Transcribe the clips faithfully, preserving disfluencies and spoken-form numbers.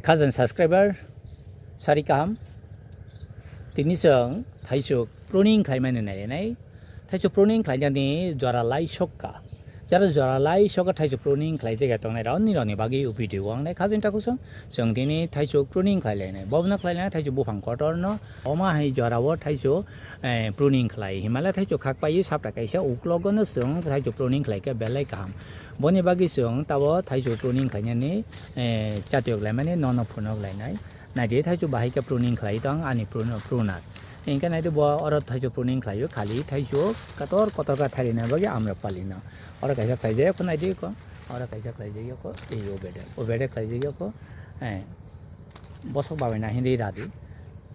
Khajang subscriber sari kaham. Tini chwng thaichuk pruning khlaimani nai nai. Thaichuk pruning khlainani jora lai sokka. Jara jora lai sokka thaichuk pruning khlaijak ya tongnai rao ni rao ni bagwi o video o ang nai khajang takhuk chwng. Chwng tini thaichuk pruning khlai lai nai. Bobono khlai lai nai thaichuk buphang kotor no. Omo hai jora o thaichuk, eh, pruning khlai. Himalaya thaichuk khak pai sapta kaisa uklogo no chwng thaichuk pruning khlai khe belai kaham. Boni bagwi chwng tabo thaichuk pruning khlainani, eh, chatiyok laimani nono phunuk lainai. Naidi thaichuk bahai khe pruning khlai tong ani prun-, pruner. Hinkhe naidi bo oro thaichuk pruning khlaio khali thaichuk kotor kotor khe thairina bagwi amrapali no. Oro kaisa khlaijak kho naidi kho. Oro kaisa khlaijak kho. Ei o bedek. O bedek khlaijak kho. Eh, bosok babai na hinwi radi.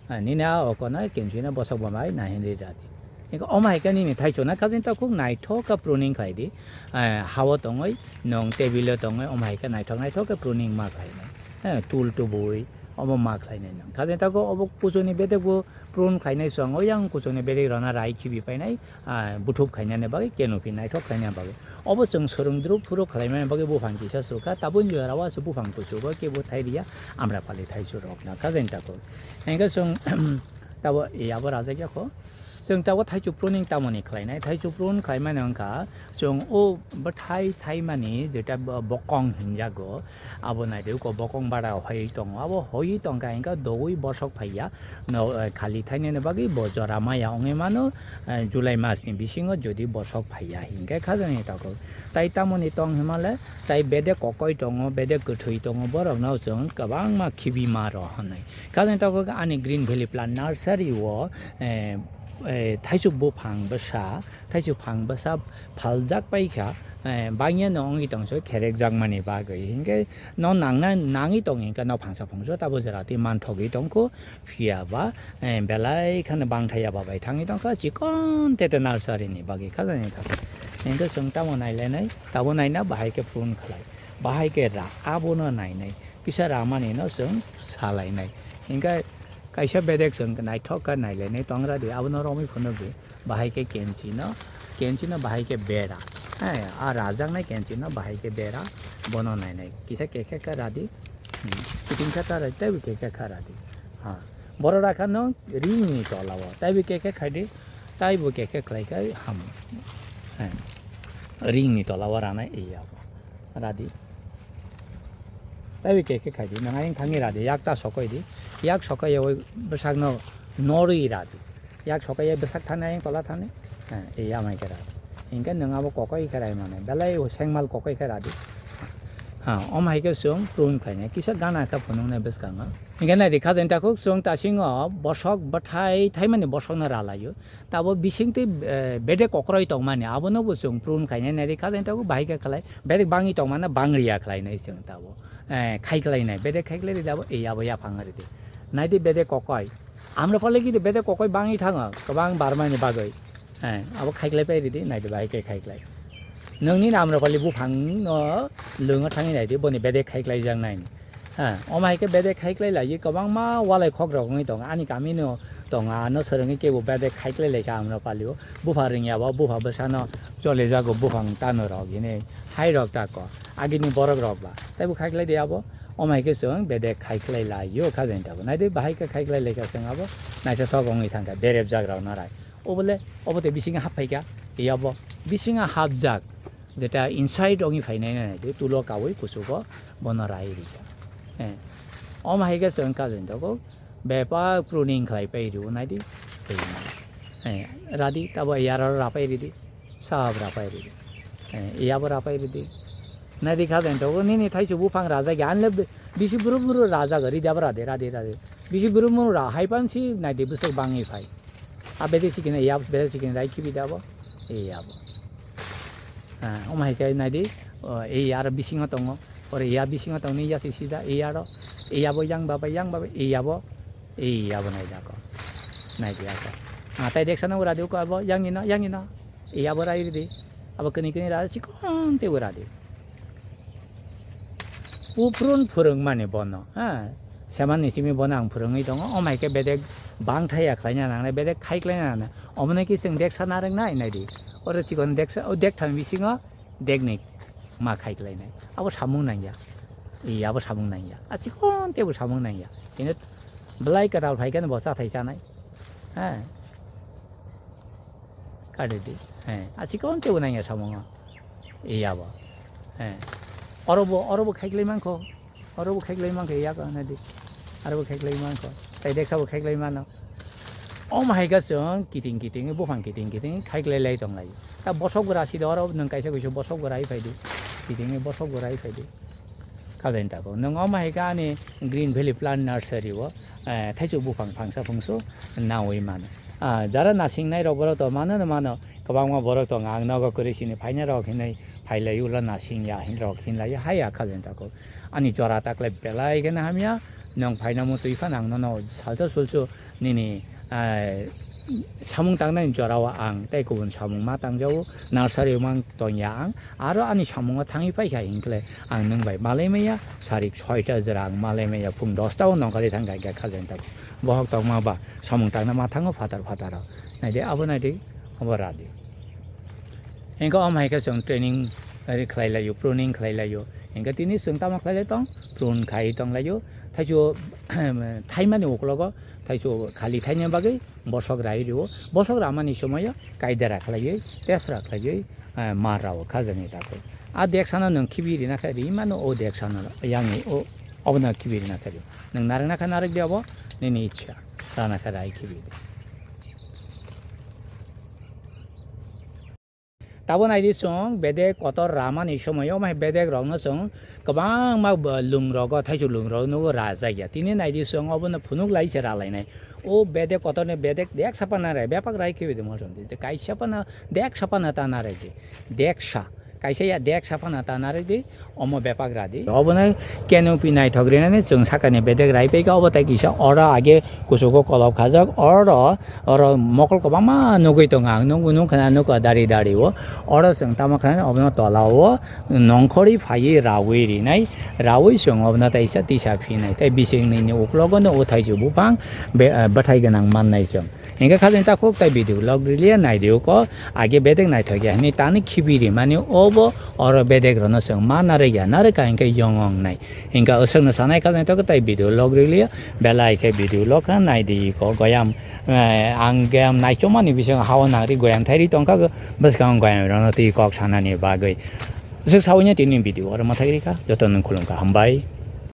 Ah, nini a oko no kenchwi no bosok bamai nahinwi radi. Eko omo hai khe nini thaichuk na khajang takhuk naithok khe pruning khlai di. Ah, hao tongwi nwng table o tongwi omo hai khe naithok naithok khe pruning ma khlai nai. Eh, tul tubui omo ma khlai nai nwng. Khajang takhuk obo kuchukni bedek bo prune khlai nai chwng o yang kuchukni bedek rona rai khibi pai nai. Ah, buthup khainani bagwi, canopy naithok khaina bagwi. Obo chwng swrwng dru phuru khlaimani bagwi buphang kisa sukha, tabuk jora o se buphang kuchugo kebo thai riya, amrapali thaichuk rok na khajang takhuk. Hinkhe chwng tabo, eh, abo rajak ya kho. Chwng tabo thaichuk pruning tamoni khlainai, thaichuk prune khlaimani wngkha, chwng o bwthai thaimani jeta bo-, bokong hinjago, abo naidi uko bokong bara hoi tongo, abo hoi tongkha hinkhe dogwi bosok phaiya, no, eh, khali thainani bagwi bo jora maya wngwi mano, eh, July mas ni bisingo jodi bosok phaiya hinkhe khajani takhuk. Tai tamoni tong himale, tai bedek kokoi tongo, bedek kwthwi tongo, borokno chwng kwbangma khibi ma rw hwnwi. Khajani takhuk ani Green Valley Plant Nursery o, eh, eh, thaichuk buphang bwsa, thaichuk phang bwsa phaljak paikha, eh, bangya no wngwi tongso kherekjakmani bagwi. Hinkhe no nangna, nangwi tong hinkhe no phangsa phungso tabo jora twi manthogwi tongkho. Phiya ba, eh, belai kheno bangthai ya ba bai thangwi tongkha, chikon tete nursery ni bagwi khajani takhuk. Hinkhe chwng tamo nailainai, tabo naina bahai khe prune khlai, bahai khe ra, abono nainai, kisa ramani no chwng salainai. Hinkhe kaisa bedek chwng naithok khe nailainai tongra di, abono romwi phunukdi. Bahai khe kenchi no, kenchi no bahai khe bera. Hai, a rajaknai kenchi no bahai khe bera, bono nainai. Kisa kekhe khe radi, hmm, kiting khe ta rai, teibo kekhe khe radi. Ha, borok rakha no ring ni tola o, teibo kekhe khaidi, taibo kekhe khlai khe ham. Hai, ring ni tola o ranai iya. Radi. Taibo kekhe khaidi, nang ayang thangwi radi, yak ta sokoi di. Yak sokoi ya oi bwsak no norwi radi. Yak sokaiya bwsak thani ayang tola thani. Ha, e amai khe ra. Hinkhe nwng abo kokoi khe rai mane. Belai o sengmal kokoi khe ra di. Ha, om hai khe chwng prune khlainai. Kisa gana khe phunuknai bwskango. Hinkhe nai di khajani takhuk chwng tasingo bosok bwthai thaimani bosokno ra laio. Tabo bisingtwi, eh, bedek kokroi tongmani. Abono bo chwng prune khainai nai di khajani takhuk bahai khe khlai. Bedek bangwi tongmano bangriya khlainai chwng tabo. Eh, khai khlainai. Bedek khai khlai di tabo. E abo yaphang ri di. Nai di bedek kokoi. Amrapali gini bedek kokoi bangwi thango, kwbang barmani bagwi. Hai, abo khaiklai pai ridi, naidi bahai khe khaiklai. Nwngni Amrapali buphang no lwngo thangwi naidi, boni bedek khaiklai jak nai. Ha, omo hai khe bedek khaiklai lai, kwbangma walai khok rok wngwi tongo. Ani kami no tongo, ano swrwngwi kebo bedek khaiklai lai kha Amrapali o. Bupha rwngya bo, bupha bwsano chole jago buphang tano rok hini hai rok ta ko. Agini borok rok ba. Taibo khaiklai di abo. Omo hai khe chwng bedek khaiklai lai o kha jani tabuk. Naidi bahai khe khaiklai lai kha chwng abo naithothok wngwi thang kha berep jak rok no rai. Obole obo tei bisingo hap phai kha. Yabo bisingo hapjak jeta inside wngwi phainai nai naidi tulo kaui kuchugo bono rai ri kha. Eh, omo hai khe chwng kha jani tabuk. Bebak pruning khlai pai rw naidi. Eh, radi tabo yaro rapai ridi. Sab rapai ridi. Eh, yabo rapai ridi. Naidi kha jani tabuk nini thaichuk buphang rajak ya, anle bi-, bisi brum brum rajak ridi abo radi, radi, radi. Bisi brum brum ra hai pansi naidi bwswk bangwi phai. A bedek sikini ya, bedek sikini rai khibi dabo. Ei abo. Ah, omo hai khe naidi, o, ei aro bisingo tongo. Ore ya bisingo tongni ya si sida, ei aro. Ei abo yang baba, yang baba, ei abo. Ei abo nai dako. Naidi ako. Ah, tai deksa no ura di uko abo, yang ino, yang ino. Ei abo rai ridi. Abo kini kini ra sikon te ura di. Puprun phwrwngmani bono, ha? Semani simi bono ang phwrwngwi tongo. Omo hai khe bedek bangthai ya khlaina nangnai, bedek khai khlaina nangnai. Omo nai khe chwng deksa narwknai naidi. Oro chikon deksa, o dektham bisingo dekni ma khai khlainai. Abo samung nangya. Iya bo samung nangya. A chikon tebo samung nangya. Kintu belai kwtal phai khe bo chathai chanai. He. Kadi di. He. A chikon tebo nangya samungo. Iya bo. He. Oro bo, oro bo khaiklai mankho. Oro bo khaiklai mankho iya ko nadi. Aro bo khaiklai mankho. Tai deksa bo khaiklai mano. Omo hai khe chwng kiting kiting, buphang kiting kiting khaiklai lai tong lai. Ta bosok gora si do oro nwng kaisa kaisa bosok gora hai phai di. Kiting bosok gora hai phai di. Kha beng tako. Nwng omo hai khe ani Green Valley Plant Nursery o, eh, thaichuk buphang phangsa phungsu nawi mano. Ah, jara nasingnai rok borok to mano no mano, kwbangma borok to ang nogo kwrwi sini phaina rok hinwi phailai ulo nasing ya hin rok hinlai hai ya kha beng tako. Ani jora taklai belai khe hamya, nwng phaina muchwi phano ang nono salsa sulsu nini, ah, samung tangnani jorao ang tei kubun samung ma tangjago, nursery o mang tongya ang, aro ani samungo thangwi paikha hinkhe ang nwng bai malai maya, sarik soita jora ang malai maya, phung dosta o nongkhorwi thang kha kha jeng tako. Bohok tongma ba samung tangna ma thango phatar phataro. Naidi abo naidi, abo radi. Hinkhe omo hai khe chwng training ri khlai laio, pruning khlai laio. Hinkhe tini chwng tamo khlai lai tong, prune khai tong laio. Thaichu thaimani uklogo, thaichu khali thaina bagwi bosok rai rio. Bosok ramani somoyo kaidara khlaiwi, tesra khlaiwi, eh, mar rao kha jani tako. A deksano nwng khibi rina khe ri mano o deksano yangi o, obono khibi rina khe ri. Nwng narwkna khe narwk di abo, nini ichha. Rana khe rai khibi di. Tabo naidi chwng bedek kotor ramani somoio, omo hai bedek rokno chwng kwbangma bo-, lung rogo, thaichuk lung rogo nugo rajak ya. Tini naidi chwng obono phunuk lai se ralainai. O bedek kotorni bedek deksa phano rai, bepak rai khibi di mojon di. Je kaisa phano deksa phano ta narai di. Deksa. Kaisa ya deksa phano ta narai di. Omo bepak radi. Obono canopy naithok rinani chwng sakani bedek rai paikha, obo tai kisa oro age kuchugo kolok khajak, oro, oro mokol kwbangma nugwi tongo ang, nukgo nukha nukha dari dari o. Oro chwng tamo khe obono tola o nongkhorwi phaiwi rawi rinai, rawi chwng obono taisa tisa phinai, tei bising nini uklogo no o thaichuk buphang be-, bwthai gwnang mannai chwng. Hinkhe khajani takhuk tai video log riliya naidi uko age bedek naithok ya hinwi tani khibi rimani obo oro bedek rono chwng ma narwk ya narwk ka hinkhe yong ong nai hinkhe aswkno sanai khajani takhuk tai video log riliya belai khe video log kha naidi ko goyam, eh, ang goyam naichomani bisingo hao nangri goyam thairi tongkha bwskango goyam rono twi kok sanani bagwi aswk sawi tini video oro mwthai rikha jotono khulumkha hambai.